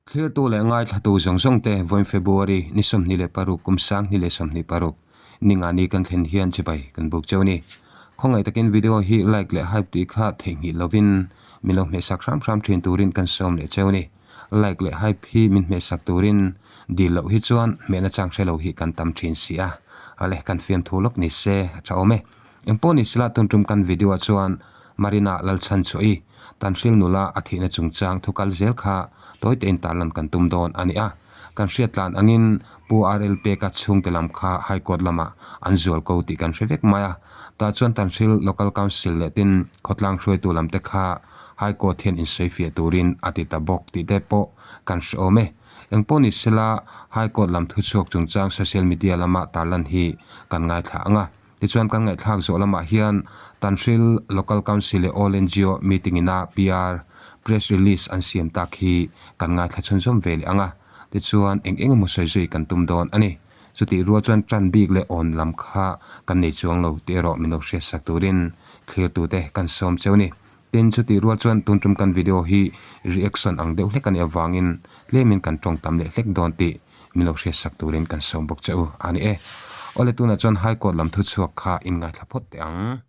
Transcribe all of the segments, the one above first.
Thlirtu leh ngaithlatu zawng zawng te vawiin February ni 26 kum 2026 ninga ni kan thlen hian chibai kan buk cheu ni. Khawngaih takin video hi like leh hype tih kha theihnghilh lovin min lo hmehsak hram hram thin turin kan sawm leh cheu ni. Like leh hype hi min hmehsak turin dil loh hi chuan hmehna chang hre lo hi kan tam thin si a. Ale kan fiamthu lawk ni se a tha awm e. Engpawh ni sela tun tum kan video ah chuan Marina Lalchhanchhuahi Tanhril nula a thihna chungchang thu kal zel kha tawitein tarlan kan tum dawn a ni a. Kan hriat tlan angin Pu RL Peka chhungte lam kha High Court lamah an zual ko tih kan hre vek mai a. Tah chuan Tanhril Local Council leh tin khawtlang hruaitu lamte kha High Court hian insawifiah turin a ti ta bawk tih te pawh kan hre awm e. Engpawh ni sela High Court lam thuchhuak chungchang social media lama tarlan hi kan ngaithla ang a. Tichuan kan ngaihthlak zawh lamah hian Tanhril Local Council leh All NGO meeting ina PR press release an siam tak hi kan ngaithla chhunzawm ve leh ang a, tichuan eng eng emaw sawi zui kan tum dawn a ni. Chutih rual chuan tan bik leh awn lam kha kan nei chuang lo tih erawh min lo hriatsak turin thlirtute kan sawm cheu a ni. Tin, chutih rual chuan tun tum kan video hi reaction ang deuh hlek a nih avangin tlemin kan tawng tam leh hlek dawn tih min lo hriatsak turin kan sawm bawk che u a ni e. Awle tunah chuan High Court lam thuchhuak kha in ngaithla phawt teh ang.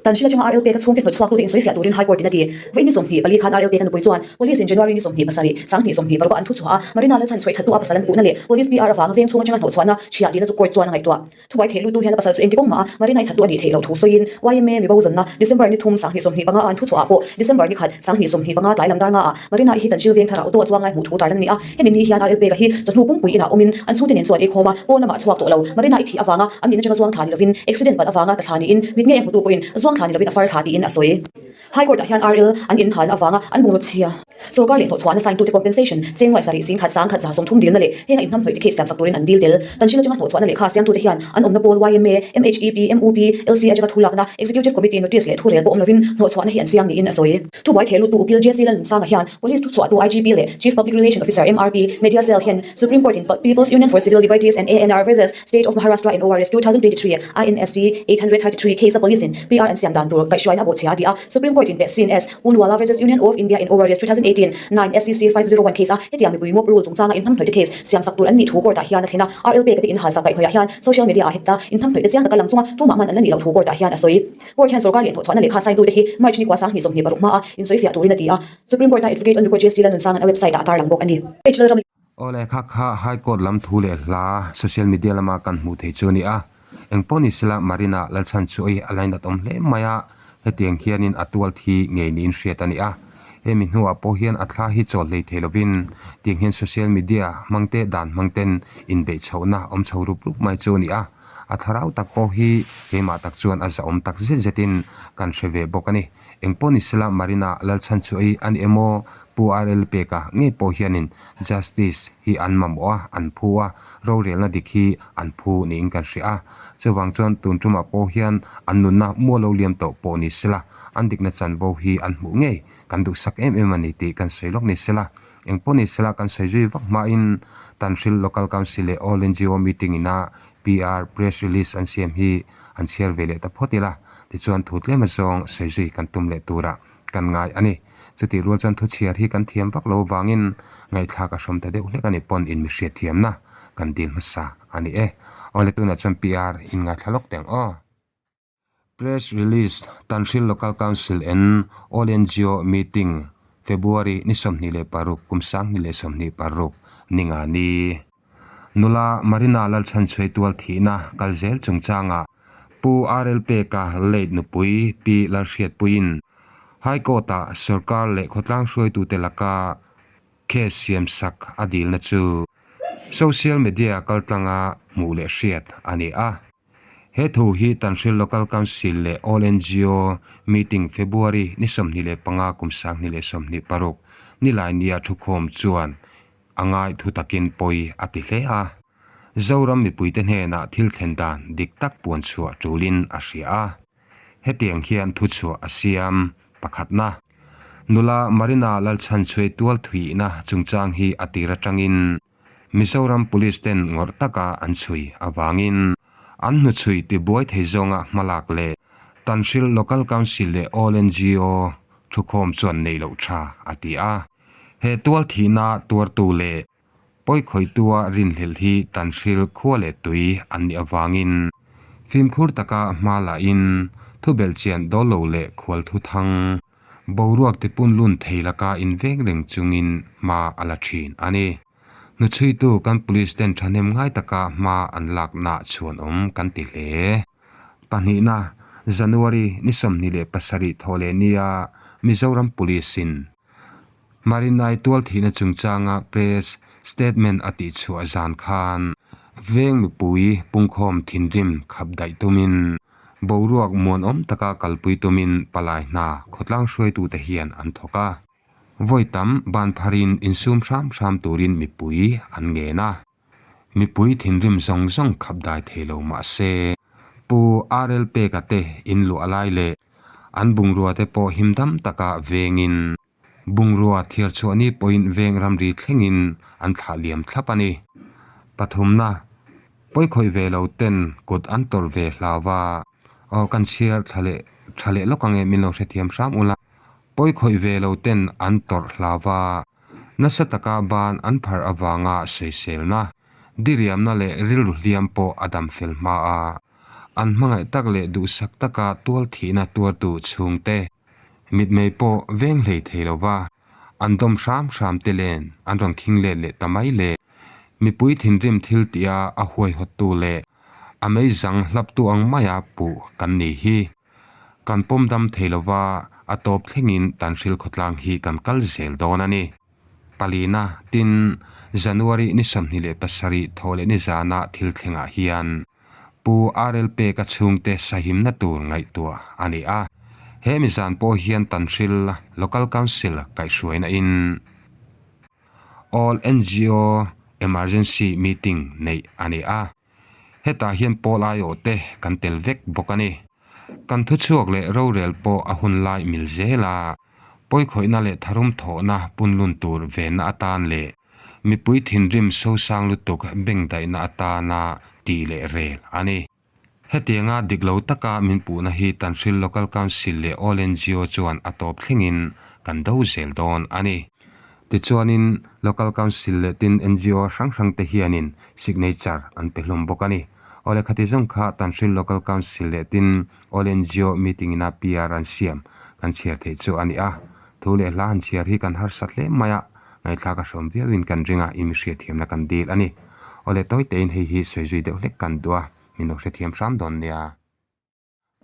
Tan hrilh atanga RLP ka chhungte hnawt chhuak tute insawi fiah turin High Court in a ti. Vawiin ni 24 khan RLP ka nupui chuan Police in January ni 27, 2026 a an thuchhuah a, Marina Lalchhanchhuaih thattu a pasal an puhna leh Police PR avanga veng chhung atanga hnawhchhuahna chhiah dihna chu court chuan a ngaihtuah. Thubuai theih lutu hian a pasal chu engti kawng mah a Marina-i thattu a nih theih loh thu sawiin YMA mibo zawnna December ni thum 2025 a an thuchhuah ah pawh December ni khat 2025 tlai lam dar nga ah Marina-i hi Tanhril veng tharah auto a chuang lai hmuh thu tar an ni a. Hemi ni hian RL Peka hi chawhnu pumpuiin inah awmin an chhungte nen chuan ei khawm a, pawn lamah a chhuak tawh lo. Marina-i thih avanga an nihna atanga zuang thla ni lovin accident palh avanga ta thla niin mit ngei a hmutu pawhin zuang thla ni lovin a far thla tiin a sawi. High Court ah hian RL an inhalna avanga an bungraw chhia. Sorkar leh hnawhchhuahna sign tute compensation cheng nuai sarih 10,000 130 dilna leh henga inhnamhnawih te case siamsak turin an dil tel. Tanhril atanga hnawhchhuahna lehkha siamtute hian an awmna pawl yma, MHEP, MUP, LC atanga thu lakna, Executive Committee notice leh thurel pawh awm lovin hnawhchhuahna hi an siam niin a sawi. Thubuai theh luttu Ukil JC Lalnunsanga hian Police thuchhuahtu IGP leh Chief Public Relation Officer MRP, Media Cell hian Supreme Court in People's Union for Civil Liberties and ANR vs. State of Maharashtra in ORS 2023 INSC 833 case a police in PR an siam dan tur kaihhruaina a bawhchhia a ti a, Supreme Court in tehsin S. Poonwalla vs Union of India in ORS 2018 9 SCC 501 case a hetiang mipui mob rule chungchanga inhnamhnawih te case siam sak tur an nih thu court ah hian a thlen a, RL pek te inhal sak kaihhnawih ah hian social media ah heta inhnamhnawih te chiang taka lang chunga tumah man an la nih loh thu court ah hian a sawi. Court hian sorkar leh hnawhchhuahna lehkha sign tute hi March ni kua 2026 hmaa insawifiah turin a ti a, Supreme Court a Advocate on Record JC Lalnunsanga'n a website ah a tarlang bawk a ni. Aw lehkha kha High Court lam thu leh hla social media lama kan hmuh theih chu a ni a, engpawh ni sela Marina Lalchhanchuahi a lainat awm hle mai a, hetiang hianin a tual thi ngei niin hriat a ni a, hemi hnuah pawh hian a thla hi chawl hlei thei lovin tiang hian social media hmangte dan hmangten inbeih chhohna awm chho rup rup mai chu a ni a, a thlarau tak pawh hi keimah tak chuan a zahawm tak zet zetin kan hre ve bawk a ni. Engpawh ni sela Marina Lalchhanchuahi a ni emaw Pu RL Peka ngei pawh hianin Justice hi an mamawh a, an phu a, rorelna dik hi an phu niin kan hria a. Chuvang chuan tun tumah pawh hian an nunna mual lo liam tawh pawh ni sela an dikna chanvo hi an hmuh ngei kan duhsak em em a ni tih kan sawi lawk ni sela. Engpawh ni sela kan sawi zui vak hmain Tanhril Local Council leh All NGO meeting ina PR press release an siam hi an chhiar ve leh ta phawt ila, tichuan thu tlem azawng sawi zui kan tum leh turah kan ngai a ni. Chutih rual chuan thu chhiar hi kan thiam vak lo vangin ngaihthlak a hrawm ta deuh hlek a ni pawn in mi hriatthiamna kan dil hmasa a ni e. Awle tunah chuan PR in ngaithla lawk teh ang aw. Press Release, Tanhril Local Council and All NGO Meeting, February ni 26 kum 2026 ninga ni. Nula Marina Lalchhanchhuai tual thihna kal zel chungchangah Pu RL Peka late nupui Pi Lalhriatpuiin High Court-ah sorkar leh khawtlang hruaitute laka case siamsak a dilna chu social media kaltlanga hmuh leh hriat a ni a. He thu hi Tanhril Local Council leh All NGO meeting February ni 25 kum 2026 Nilainiah thukhawm chuan A ngai thu takin pawi a ti hle a. Zoram mipuite hnenah thil thlen dan dik tak puan chhuah tulin a hria a. Hetiang hian thuchhuah a siam pakhatna. Nula Marina Lalchhanchhuai tual thuihna chungchang hi a tir atangin Mizoram Police ten ngawrh taka an chhui avangin an hnuchhui tibuai thei zawnga hmalak leh Tanhril Local Council leh All NGO thukhawm chuan neih loh tha a ti a. He tual thihna tuartu leh pawikhawihtua rinhlelh hi Tanhril khua leh tui an nih avangin fimkhur taka hma lahin thubelhchian dawl lo leh khual thuthang boruak tipunlun thei laka inveng reng chungin hma a la thin a ni. Hnuchhuitu kan police ten thahnem ngai taka hma an lakna chhuanawm kan ti hle. Pahnihna, January ni 27 thawh leh nia Mizoram Police in Marinai tualthihna chungchanga press statement a tihchhuah zan khan veng mipui pungkhawm thinrim khap daih tumin boruak muanawm taka kalpui tumin palai hna khawtlang hruaitute hian an thawk a. Vawi tam ban pharin insum hram hram turin mipui an ngen a. Mipui thinrim zawng zawng khap dai thei lo mah se, Pu RL Peka te in luah lai leh an bungrua te pawh him dam taka vengin bungrua thiar chhuah ni pawhin veng ramri thlengin an thlah liam thlap a ni. Pathumna, pawikhawih ve lo ten kut an tawrh ve hlau va, aw kan chhiar thla leh tha leh lawk ange min lo hrethiam hram ula, pawikhawih ve lo ten an tawrh hlau va, Nasa taka ban an pharh avanga sawiselna, diriamna leh rilru hliam pawh a dam fel hma a. An hmangaih tak leh duhsak taka tual thihna tuartu chhungte mitmei pawh veng hlei thei lova an dawm hram hram te len an rawn khing let leh ta mai le. Mipui thinrim thil tia a huaihawttu leh a meizang hlaptu ang maia puh kan ni hi. Kan pawm dam thei lova, a tawp thlengin Tanhril khawtlang hi kan kal zel dawn a ni. Palina, tin, January ni 27 thaw leh ni zana thil thlengah hian Pu RL Peka chhungte sahimna tur ngaihtuah a ni a. He mi zan pawh hian Tanhril Local Council kaihhruaina in All NGO Emergency Meeting neih a ni a. Hetah hian pawl aiawh te kan tel vek bawk a ni. Kan thuchhuak leh rorel pawh a hun lai mil zel a, pawikhawihna leh tharum thawhna punlun tur venna atan leh mipui thinrim sosang lutuk bengdaihna atana tih leh rel a ni. Hetianga dik lo taka min puhna hi Tanhril Local Council leh All NGO chuan a tawp thlengin kan do zel dawn a ni. Tichuanin Local Council leh tin NGO hrang hrang te hianin signature an pe hlawm bawk a ni. Awle khati zawng kha Tanhril Local Council leh tin All NGO meeting ina PR an siam kan chhiar theih chu a ni a. Thu leh hla han chhiar hi kan harsat hle mai a, ngaihthlak a hrawm viauin kan ring a, i mi hriatthiamna kan dil a ni. Awle tawi tein hei hi sawi zui deuh hlek kan duh a, min lo hrethiam hram dawn nia.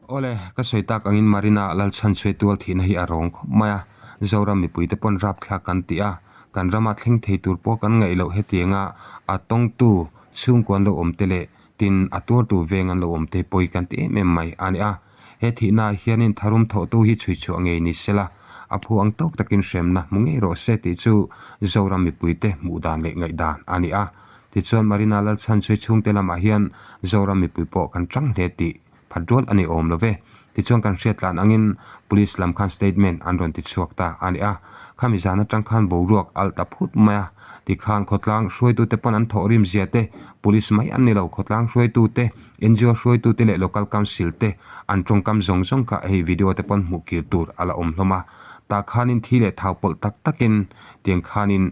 Awle, ka sawi tak angin Marina Lalchhanchhuai tual thihna hi a rawng khawp mai a, Zoram mipuite pawn rapthlak kan ti a, kan rama thleng thei tur pawh kan ngaih loh hetianga a tawngtu chhungkua an lo awm te leh tin a tuartu veng an lo awm te pawi kan ti em em mai a ni a. He thihnaah hianin tharum thawhtu hi chhuichhuah ngei ni sela, a phu ang tawk takin hremna hmu ngei rawh se tih chu Zoram mipuite hmuh dan leh ngaihdan a ni a. Tichuan Marina Lalchhanchhuai chhungte lamah hian Zoram mipui pawh kan tang hle tih Phat rual a ni awm lo ve. Tichuan kan hriat tlan angin Police lam khan statement an rawn ti chhuak ta a ni a. Khami zan atang khan boruak alh ta phut mai a. Tikhan khawtlang hruaitute pawn an thawh rim zia te, Police mai an ni lo, khawtlang hruaitute, NGO hruaitute leh Local Council te an tawngkam zawng zawng kha hei video te pawn hmuh kir tur a la awm hlawm a. Tah khanin thi leh thau pawlh tak takin tiang khanin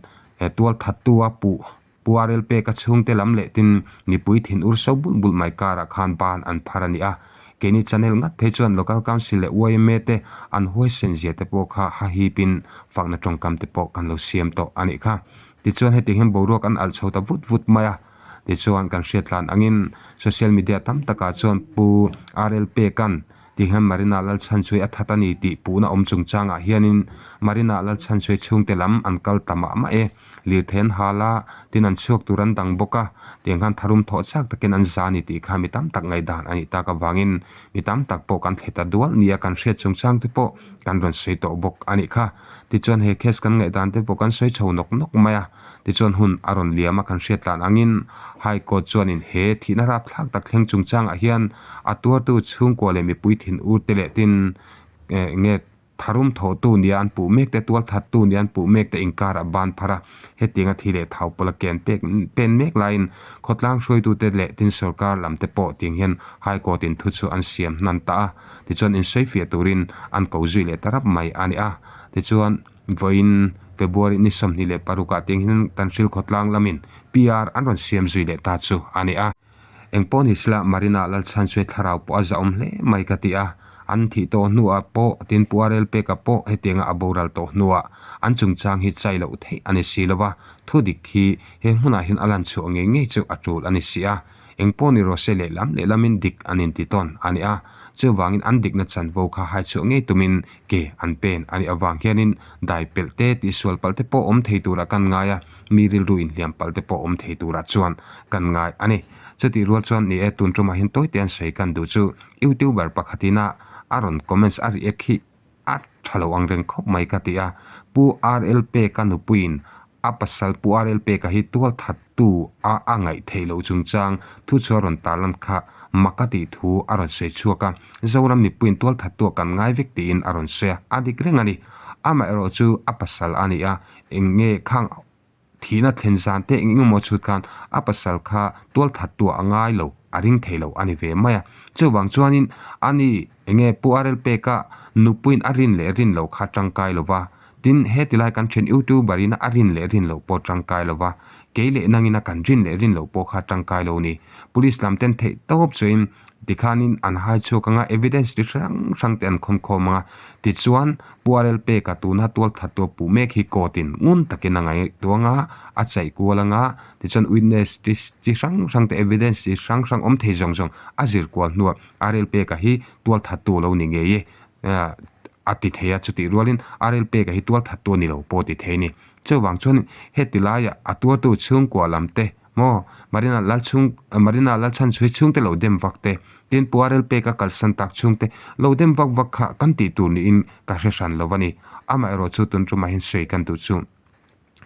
tual thattu a puh Pu RL Peka chhungte lam leh tin mipui thin ur so bulh bulh mai karah khan ban an phar a ni a. Keini channel ngat phei chuan Local Council leh yma te an huaisen zia te pawh kha hahipin fakna tawngkam te pawh kan lo siam tawh a nih kha. Tichuan heti hian boruak an alh chho ta vut vut mai a. Tichuan kan hriat tlan angin social media tam takah chuan Pu RL Peka'n Ti hian Marina Lalchhanchhuai a that a ni tih puhna awm chungchangah hianin Marina Lalchhanchhuai chhungte lam an kal ta mah mah e. Lirthei an hal a, tin an chhuak tur an dang bawk a, tiang khan tharum thawh chak takin an za a ni tih kha mi tam tak ngaihdan a nih tak avangin mi tam tak pawh kan thle ta dual nia kan hriat chungchang te pawh kan rawn sawi tawh bawk a nih kha. Tichuan he case kan ngaihdan te pawh kan sawi chho nawk nawk mai a, tichuan hun a rawn liam a kan hriat tlan angin High Court chuanin he thihna rapthlak tak thleng chungchangah hian a tuartu chhungkua leh mipui thin ur te leh tin nge tharum thawhtu nia an puh mek te, tualthattu nia an puh mek te inkarah ban phar a, hetianga thi leh thau pawla ken pek pen mek laiin khawtlang hruaitute leh tin sorkar lam te pawh tiang hian High Court in thu chu an siam hnan ta a, tichuan insawifiah turin an ko zui leh ta rap mai a ni a, tichuan vawiin. February ni 26 ah tiang hian Tanhril khawtlang lamin PR an rawn siam zui leh ta chu a ni a. Eng pawh ni sela Marina Lalchhanchhuai thlarau pawh a zahawm hle mai ka ti a, an thih tawh hnuah pawh tin Pu Arel Peka pawh hetianga a boral tawh hnuah an chungchang hi chai loh theih a ni si lova, thu dik hi he hmunah hian a lan chhuah ngei ngei chu a tul a ni si a. Eng pawh ni rawh se lehlam lehlamin dik an inti tawn a ni a, chuvangin an dikna chanvo kha hai chhuah ngei tumin ke an pen a nih avang hianin dai pelh te tihsual palh te pawh awm thei turah kan ngai a, mi rilru inhliam palh te pawh awm thei turah chuan kan ngai a ni. Chutih rual chuan ni e tun tumah hian tawite an sawi kan duh chu YouTuber pakhatin a a rawn comments a react hi a tha lo ang reng khawp mai ka ti a, Pu RL Peka nupuiin A pasal Pu RL Peka hi tual thattu a a ngaih theih loh chungchang thu chu a rawn tarlan kha mak a tih thu a rawn sawi chhuak a, Zoram mipuiin tual thattuah kan ngai vek tiin a rawn sawi a, a dik reng a ni. Amaherawh chu a pasal a ni a, eng nge khang thihna thlen zan te eng eng emaw chhut khan a pasal kha tual thattuah a ngai lo, a ring thei lo a ni ve mai a. Chuvang chuanin a ni eng nge Pu RL Peka nupuiin a rin leh rin loh kha tangkai lo va, Tin, heti lai kan then YouTuber in a rin leh rin loh pawh tangkai lo va, kei leh nangin a kan rin leh rin loh pawh kha tangkai lo ni. Police lam ten theih tawp chuain tikhanin an hai chhuak anga evidence ti hrang hrang te an khawn khawm anga, tichuan Pu RL Peka tuna tual that tuah puh mek hi court in ngun takin a ngaihtuah anga, a chaih kual anga, tichuan witness ti chi hrang hrang te evidence chi hrang hrang awm thei zawng zawng a zir kual hnuah RL Peka hi tual that tu lo ni ngei e. A ti thei a, chutih rualin a rel peka hi tual that tu a ni lo pawh a ti thei a ni. Chuvang chuan heti laiah a tuartu chhungkua lam te maw Marina Lalchhung Marina Lalchhanchhuai chhungte lo dem vak te, tin Pu Arel peka kalsan tak chhungte lo dem vak vak kha kan tih tur niin ka hre hran lo a ni. Amaherawh chu tun tumah hian sawi kan duh chu.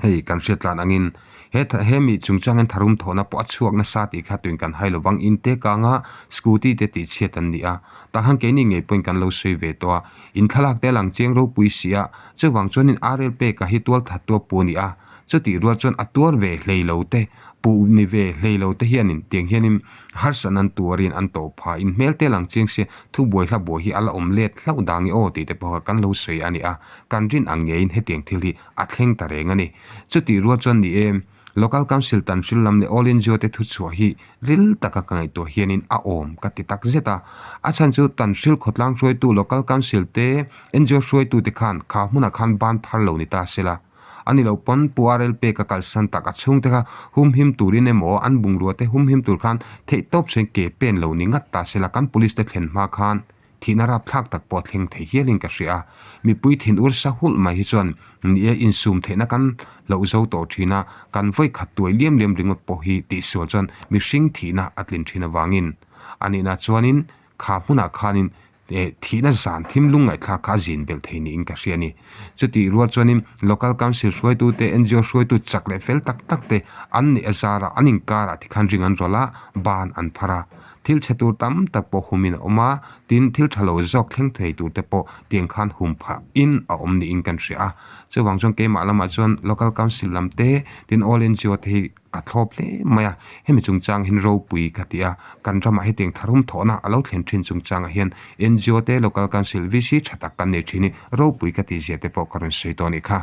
Hei kan hriat tlan angin he he mi chungchangin tharum thawhna pawh a chhuak nasa tih kha tuin kan hai lovang in te kanga scooty te tih chhiat an ni a tah khan keini ngei pawhin kan lo sawi ve tawh a in thlalak te a lang chiang ropui si a chuvang chuanin RL peka hi tual that tu a pu a ni a chutih rual chuan a tuar ve hlei lo te puh ni ve hlei lo te hianin tiang hianin harsatna an tuarin an tawh phah in hmel te a lang chiang sia thubuai hla buai hi a la awm let hlauh dang i aw tih te pawh kha kan lo sawi a ni a kan rin ang ngeiin hetiang thil hi a thleng ta reng a ni. Chutih rual chuan ni e, Local Council Tanhril lam leh All India te thuchhuah hi ril taka ka ngaihtuah hianin a awm ka ti tak zet a. A chhan chu Tanhril khawtlang hruaitu Local Council te NGO hruaitute khan kha hmunah khan ban phar lo ni ta sela. A ni lo pawn Pu RL Peka kalsan tak a chhungte kha humhim turin emaw an bungrua te humhim tur khan theihtawp chuan ke pen lo ni ngat ta sela kan Police te thlen hma khan Thihna rapthlak tak pawh a thleng thei hialin ka hria a, mipui thin ur sa hulh mai hi chuan ni e insum theihna kan loh zo tawh thin a, kan vawi khat tuai liam liam ringawt pawh hi tihsual chuan mihring thihna a tlin thin avangin a nihna chuanin kha hmunah khanin thihna zan thim lungngaihthlak kha a zin belh thei niin ka hria a ni. Chutih rual chuanin Local Council hruaitute, ngo hruaitu chak leh fel tak tak te an neih a zarah an inkarah tikhan ring an rawlh a, ban an phar a. Thil chhe tur tam tak pawh humin a awm a, tin thil tha lo zawk thleng thei tur te pawh tiang khan hum phah in a awm niin kan hria a. Chuvang chuan keimah lamah chuan Local Council lam te, tin All ngo te hi ka thlawp hle mai a, hemi chungchang hian ropui ka ti a, kan ramah hetiang tharum thawhna a lo thlen thin chungchangah hian ngo te Local Council VC tha tak kan nei thin hi ropui ka tih zia te pawh ka rawn sawi tawh a nih kha.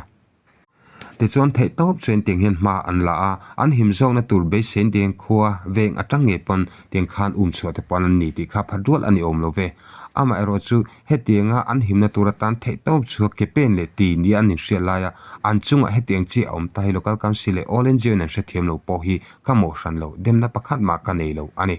Tichuan theih tawp chuan tiang hian hma an la a, an him zawkna tur beisein tiang khua veng atang ngei pawn tiang khan um chhuah te pawn an ni tih kha phat rual a ni awm lo ve. Amaherawh chu hetianga an himna tur atan theih tawp chhuak ke pen leh ti nia an inhriat laia an chungah hetiang chi a awm ta hi Local Council leh All ngo in an hrethiam lo pawh hi ka mawh hran lo, demna pakhat mah ka nei lo a ni.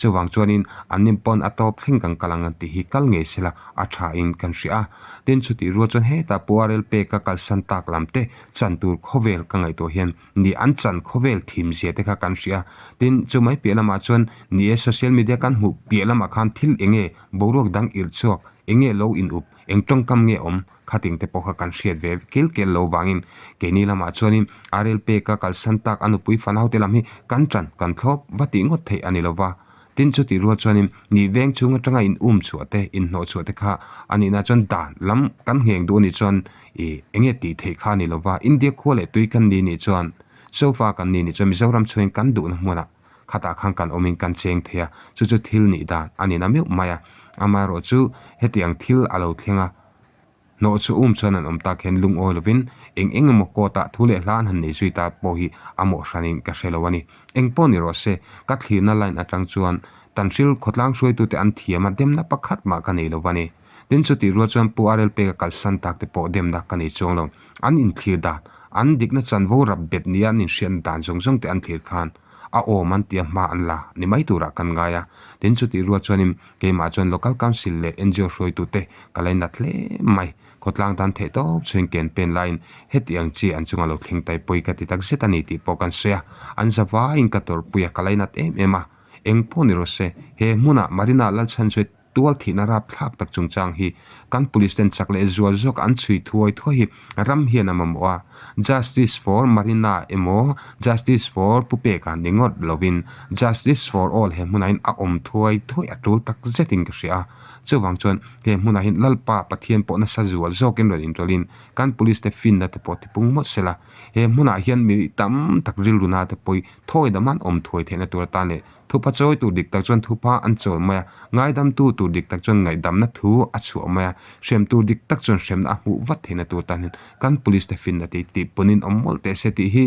Chuvang chuanin an nim pawn a tawp thleng kan kal ang an tih hi kal ngei sela a tha in kan hria a. Tin chutih rual chuan hetah Pu RL peka kalsan tak lam te chan tur khawvel ka ngaihtuah hian ni an chan khawvel thim zia te kha kan hria a. Tin chumai piah lamah chuan ni e social media kan hmuh piah lamah khan thil eng nge boruak dang irh chhuak eng nge lo in up eng tawngkam nge awm Khating te pawh kha kan hriat ve kel kel lo vangin keini lamah chuanin RL peka kalsan tak a nupui fanau te lam hi kan tan kan thlawp va tih ngawt theih a ni lova. Tin chutih rual chuanin ni veng chhung atanga in um chhuah te in hnawh chhuah te kha a nihna chuan dan lam kan ngheng duh a nih chuan ih enge tih theih kha a ni lova. India khua leh tui kan ni nih chuan sofa kan ni nih chuan Mizoram chhungin kan duhna hmunah khatah khan kan awmin kan cheng thei a, chu chu thil nih dan a ni na meuh mai a. Amaherawhchu hetiang thil a lo thleng a. Hnawh chu um chuan an awm tak hian lungawi lovin Eng eng emaw court ah thu leh hla an han nei zui ta pawh hi a mawh hranin ka hre lo a ni. Eng pawh ni rawh se, ka thlirna line atang chuan Tanhril khawtlang hruaitute an thiam a, demna pakhat mah ka nei lo va ni. Tin chutih rual chuan Pu RL Peka kalsan tak te pawh demna ka nei chuang lo. An inthlir dan, an dikna chanvo rap bet nia an inhriatna dan zawng zawng te an thlir khan a awm an tia hma an la ni mai turah kan ngai a. Tin chutih rual chuanin keimah chuan Local Council leh ngo hruaitute ka lainat hle mai. Khawtlang tan theih tawp chhuin ken pen laiin heti ang chi an chunga lo thleng tai pawi ka ti tak zet a ni tih pawh kan sawi a. An zavaiin ka tawrhpui a, ka lainat em em a. Eng pawh ni rawh se, he hmunah Marina Lalchhanchhuai tual thihna rapthlak tak chungchang hi kan police ten chak leh zual zawk an chhui thuai thuai hi ram hian a mamawh a. Justice for Marina emaw Justice for Pu Peka ni ngawt lovin Justice for All he hmunah hian a awm thuai thuai a tul tak zetin ka hria a. Chuvang chuan he hmunah hian Lalpa Pathian pawh nasa zual zawkin rawn inrawlhin kan police te finna te pawh tipung mawlh sela. He hmunah hian mi tam tak rilru na te pawh hi thawi dam an awm thuai theihna tur atan leh thupa chawi tur dik tak chuan thupa an chawi mai a, ngaidamtu tur dik tak chuan ngaihdamna thu a chhuah mai a, hrem tur dik tak chuan hremna a hmuh vat theihna tur atan hian kan police te finna tih tih punin awm mawlh teh se tih hi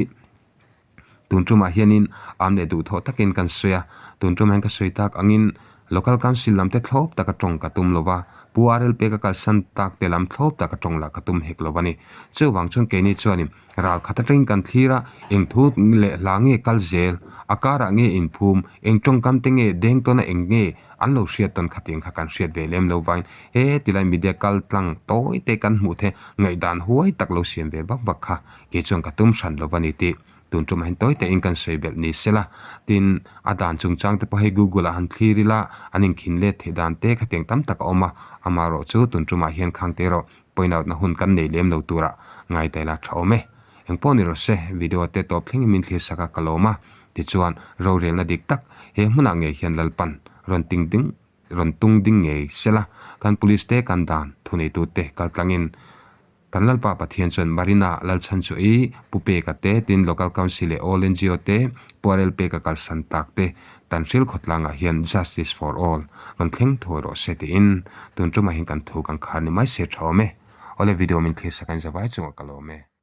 tun tumah hianin am leh duhthawh takin kan sawi a, tun tumah hian ka sawi tak angin Local Council lam te thlawp taka tawng ka tum lova, Pu RL Peka kalsan tak te lam thlawp taka tawng lah ka tum hek lo a ni. Chuvang chuan keini chuanin ral khat atangin kan thlir a, eng thu leh hla nge kal zel, a karah nge inphum, eng tawngkam te nge deng tawna eng nge an lo hriat tawn khatiang kha kan hriat ve lem lo vangin he tilai media kal tlang tawi te kan hmuh the ngaihdan huai tak lo siam ve vak vak kha kei chuan ka tum hran lo va ni tih Tun tumah hian tawi takin kan sawi belh ni sela, tin a dan chungchang te pawh hei Google ah han thlir ila an inkhin let theih dan te khatiang tam tak a awm a, amaherawh chu tun tumah hian khang te erawh point out na hun kan nei lem lo turah ngai ta ila tha awm e. Engpawh ni rawh se, video te tawp thlengin min thlir sak a ka lawm a, tichuan rorelna dik tak he hmunah ngei hian Lalpan rawn ting ding rawn tung ding ngei sela, kan police te kan dan thuneitute kaltlangin Kan Lalpa Pathian chuan Marina Lalchhanchuaii, Pu Peka te, tin Local Council leh All ngo te, Pu RL Peka kalsan tak te Tanhril khawtlangah hian Justice for All rawn thleng thuai rawh se tiin tun tumah hian kan thu kan khar ni mai se tha awm e. Awle video min thlir sak an zavai chungah ka lawm e.